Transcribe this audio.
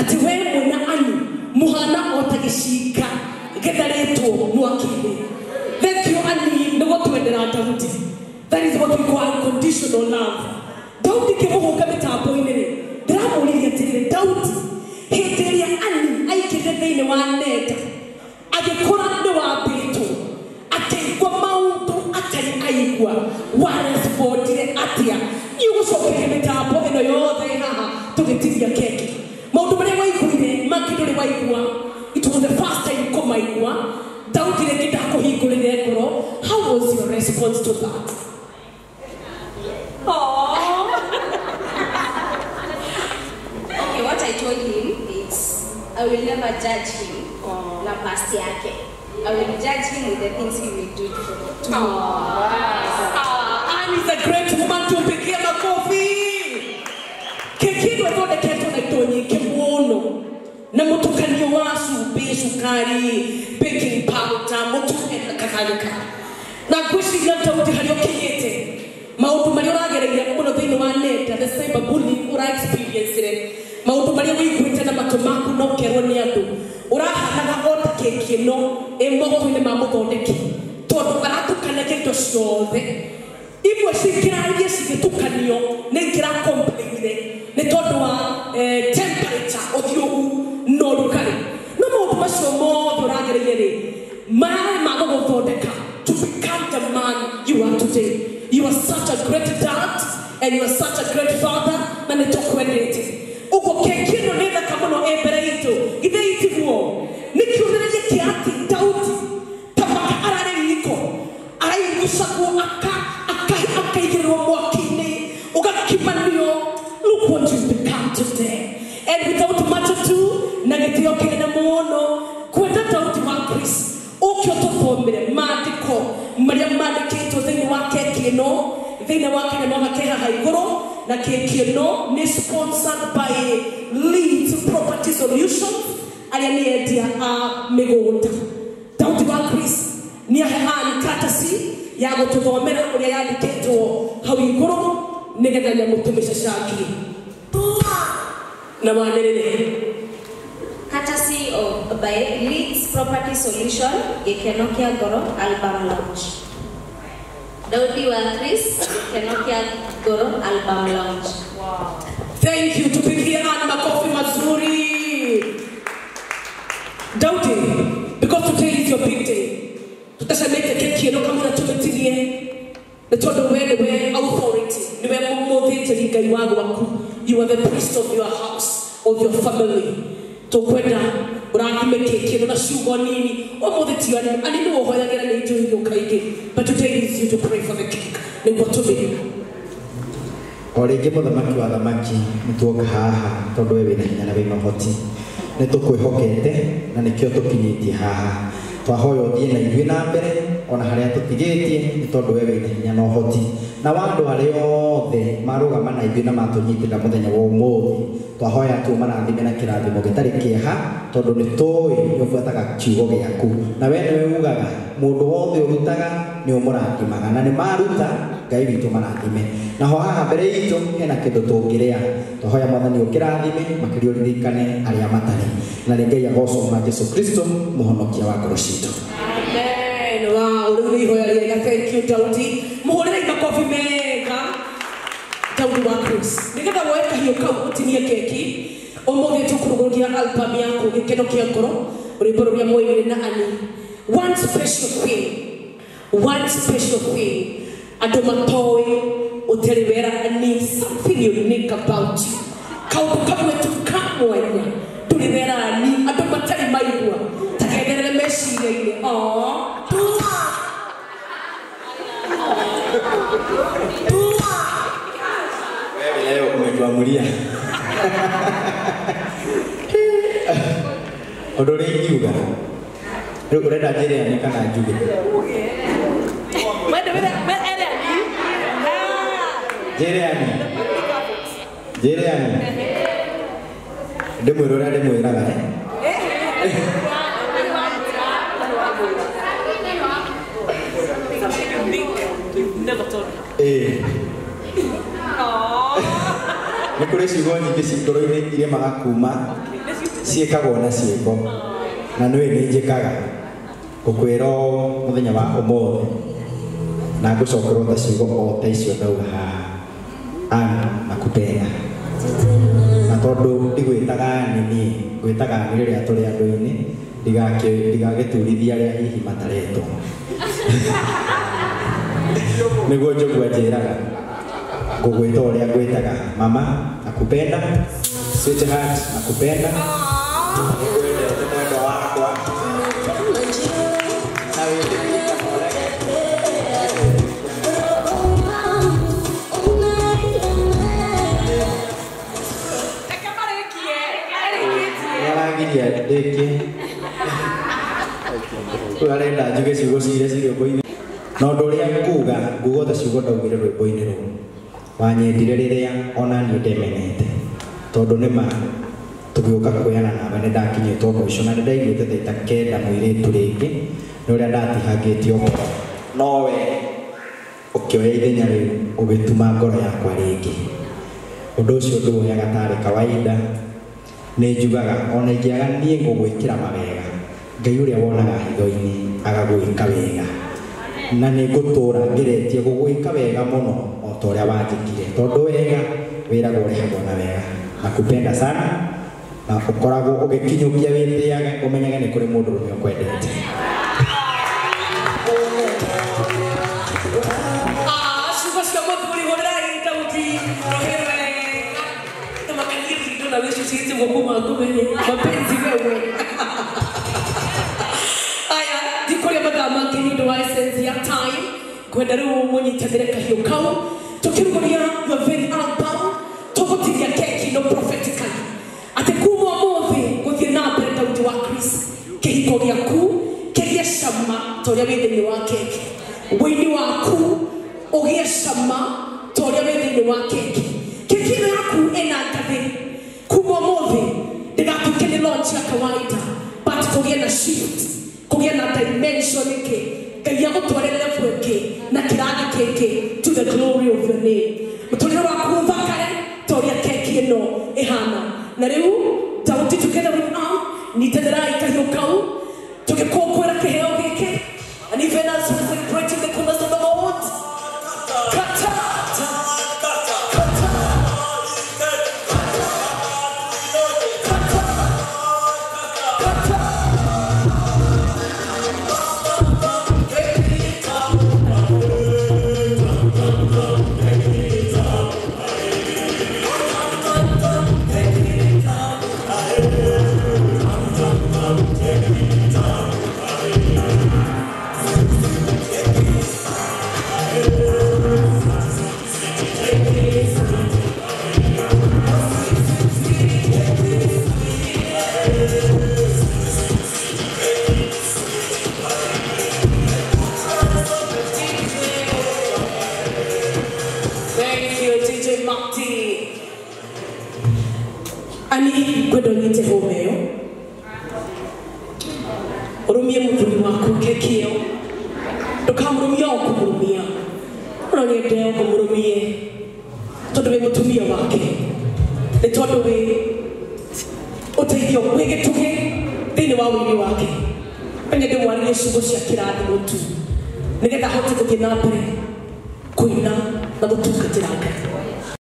Atĩ we mwĩna Ani mũhana o ta gĩcinga gĩtharĩtwo mwaki-inĩ. Thank you Ani nĩ gũtwendera Daudi. That is what we call unconditional love. Daudi kĩmũhũnga mĩtambo-inĩ rĩ, ndĩramũririe atĩrĩrĩ, Daudi, hĩndĩ ĩrĩa Ani aikĩrire thĩinĩ wa nenda agĩkora nĩ wambĩtwo akĩigua maũndũ atarĩ aigua, warespondire atĩa? Niĩ ũgũcokeria mĩtambo ĩno yothe haha tũgĩtinia keki, maũndũ marĩa waiguire mangĩ ndũrĩ waigua. It was the first time kũmaigua. Daudi rĩngĩ ndakũhingũrĩre ngoro. How was your response to that? Aww. Okay, what I told him is I will never judge him na past yake. I will judge him with the things he will do to me. Anne is a great woman. Tumpigie makofi. Keki ĩno ĩthondeketwo na indo nyingĩ mũno, na mũtukanio wa cumbĩ, cukari, baking powder, mũtu na kadhalika. Na ngwĩciria Daudi harĩa ũkinyĩte, maũndũ marĩa ũragereire mũno thĩinĩ wa nenda, the cyberbullying ũra experience, maũndũ marĩa wĩiguĩte na matũ maku na ũkerwo nĩ andũ, ũrahanaga o ta keki ĩno ĩ moko-inĩ ma mũthondeki, tondũ aratukanagia indo ciothe. Imwe cikĩraria cigĩtukanio nĩ ikĩra-complainire nĩ tondũ wa temperature, ũthiũhu na ũrugarĩ. No maũndũ macio mothe ũragereire rĩ, mararĩ ma gũgũthondeka to become the man you are today. You are such a great dad and you are such a great father, na nĩ tũkwendete. Ũguo keki ĩno nĩ thaka mũno ĩ mbere itũ, githĩ itiguo? Nĩ kĩonereria kĩa atĩ Daudi ta maka ararĩ riko araigucagwo akaigĩrĩrwo mwaki-inĩ ũgakimanio. Look what you've become today. And without much ado, na gĩtĩo kĩnene mũno kwenda Daudi wa Chris ũke ũtũthomere maandĩko marĩa mandĩkĩtwo thĩinĩ wa keki ĩno, thĩinĩ wa kanyamũ gaka ke haha igũrũ. Na keki ĩno nĩ sponsored by Leeds Property Solutions, arĩa nĩ endia a mĩgũnda. Daudi wa Chris nĩ ahe Ann courtesy ya gũtũthomera ũrĩa yandĩkĩtwo hau igũrũ nĩgetha nyamũ tũmĩcacangie na wanĩrĩre. Courtesy of by Leeds Property Solution, Gĩkeno kĩa Ngoro album launch. Daudi wa Chris, Gĩkeno kĩa Ngoro album launch. Wow. Thank you. Tupigie Ann makofi mazuri. Daudi, because today is your big day, tutacamĩte keki ĩno kamũira tũmĩtinie, nĩ tondũ we nĩwe authority, nĩwe mũthĩnjĩri Ngai wa gwaku. You are the priest of your house, of your family. Tũkwenda ũrathime keki ĩno na ciugo nini. Ũmũthĩ ti Ani, Ani nĩwe ũhoyagĩra nĩ itũ irio kaingĩ, but today is you to pray for the cake nĩguo tũmĩrĩe. O rĩngĩ mũthamaki wa thamaki, nĩ tuoka haha tondũ we wĩna hinya na wĩna ũhoti. Nĩ tũkwĩhokete na nĩkĩo tũkinyĩtie haha. Twahoya ũthiĩ na ithuĩ na mbere ona harĩa tũtigĩtie, nĩ tondũ we wĩna hinya na ũhoti. Na wa andũ arĩa othe marũgama na ithuĩ na matũnyitĩrĩra mũthenya wa ũmũthĩ, twahoya tu marathime na kĩrathimo gĩtarĩ kĩeha, tondũ nĩ tũĩ nĩ ũbuataga kiugo gĩaku. Na we nĩwe ugaga mũndũ wothe ũrutaga nĩ ũmũrathimaga, na nĩ maruta Ngai witũ marathime. Naho haha mbere itũ hena kĩndũ tũngĩrĩa, twahoya Mwathani ũkĩrathime makĩria ũririkane arĩa matarĩ. Na nĩ Ngai agocwo na Jesu Kristo mũhonokia wa ngoro citũ. Amen. Wow, rĩu nĩ ihoya rĩega. Thank you Daudi. Mũhũrĩrei makobi mega Daudi wa Chris, nĩgetha woe kahiũ kau ũtinie keki. Ũmũthĩ tũkũrugũria album yaku Gĩkeno kĩa Ngoro, rwĩmbo rũrĩa mwoire na Ani. One special thing, one special thing andũ matoĩ ũtarĩ wera Ani, something unique about you, kaũndũ kamwe tu ka mwanya ndũrĩ wera Ani, andũ matarĩ maigua, takenderere meciria-inĩ. Wewe leo umetuamulia ũndũ ũrĩa ingiuga rĩu ũrenda njĩre Ani kana njuge? Njĩre Ani, njĩre Ani, ndĩmwĩre ũrĩa ndĩmwĩraga. Nĩ kũrĩ ciugo nyingĩ ci ngoro-inĩ iremaga kuma. Ciĩkagwo na ciĩko na nĩwe nĩ njĩkaga ngũkwĩra mũthenya wa ũmũthĩ na ngũcokerwo ta ciugo o ta icio ndauga haha. Ann nakupenda na tondũ ndigwĩtaga Ann niĩ ngwĩtaga Ann rĩrĩa tũrĩ andũ-inĩ ndigagĩturithia arĩa hihi mataretwo nĩguo Njogu anjĩraga ngũgwĩta ũrĩa ngwĩtaga mama nakupenda sweetheart nakupenda nĩngwendete mwendwa wakwa na wĩtĩkĩrĩka ũrege. Nĩaragiria ndĩkie rĩu arenda njuge ciugo cire ci rwĩmbo-inĩ na ũndũ ũrĩa nguga nguga ta ciugo ndaugire rwĩmbo-inĩ rũu wanyendire rĩrĩa ona niĩ ndemenete tondũ nĩma tũgĩũka kuoyana nawe nĩ ndakinyĩtwo mũico na nĩ ndaiguĩte ta itakenda mũirĩtu rĩngĩ nĩ ũrĩa ndatihangĩtio ngoro no we ũkĩoya ithenya rĩu ũgĩtuma ngoro yakwa rĩngĩ ũndũ ũcio ndũwoyaga tarĩ kawaida nĩ njugaga ona ingĩaga niĩ ngũgwĩkĩra mawega Ngai ũrĩa wonaga hitho-inĩ agagwĩka wega na nĩ ngũtũra ngeretie gũgwĩka wega mũno o ta ũrĩa wanjĩkire tondũ wega wĩragwo ũrehagwo na wega nakupenda sana na ũkoragwo ũgĩkinyũkia wĩtĩage ũmenyage nĩ kũrĩ mũndũ ũrũme ũkwendete. Ciugo cia mũthuri hũrĩrai Daudi rũhĩ wega tũmakanie na wĩcucĩtie kuma ngũmenye mapenzi wewe. Aya ndikũrĩa mathaa mangĩ nĩ ũndũ wa essence ya time kwenda rĩu mũnyitanĩre kahiũ kau tũkĩrugũria your very album tũgũtinia keki no prophetically atĩ kuma ũmũthĩ gũthiĩ na mbere Daudi wa Chris kĩhiko gĩaku kĩgĩe cama ta ũrĩa wĩ thĩinĩ wa keki wĩini waku ũgĩe cama ta ũrĩa wĩ thĩinĩ wa keki keki ĩno yaku ĩna ngathĩ kuma ũmũthĩ ndĩgatuĩke nĩ launch ya kawaida but kũgĩe na shift kũgĩe na dimension ĩngĩ Ngai agũtware level ĩngĩ na kĩrathi kĩngĩ to the glory of your name mũtũrĩre waku ũthakare ta ũrĩa keki ĩno ĩhana na rĩu Daudi together with Ann nyitanĩrai kahiũ kau tũgĩkũngũĩra kĩheo gĩkĩ and even as we celebrating the goodness of the Lord kata kata kata kata. Thank you, DJ Marty. Ani kwenda ũnyite hũma ĩyo ũrũmie mũthuri waku keki ĩyo ndũkamũrũmie o kũmũrũmia no nyende ũmũrũmie tondũ wĩ mũtumia wake nĩ tondũ wĩ ũteithio wĩ gĩtugĩ thĩinĩ wa ũini wake menye ndĩmwarĩrie ciugo cia kĩrathimo tu nĩgetha ahote gũthiĩ na mbere kũina na gũtungatĩra Ngai.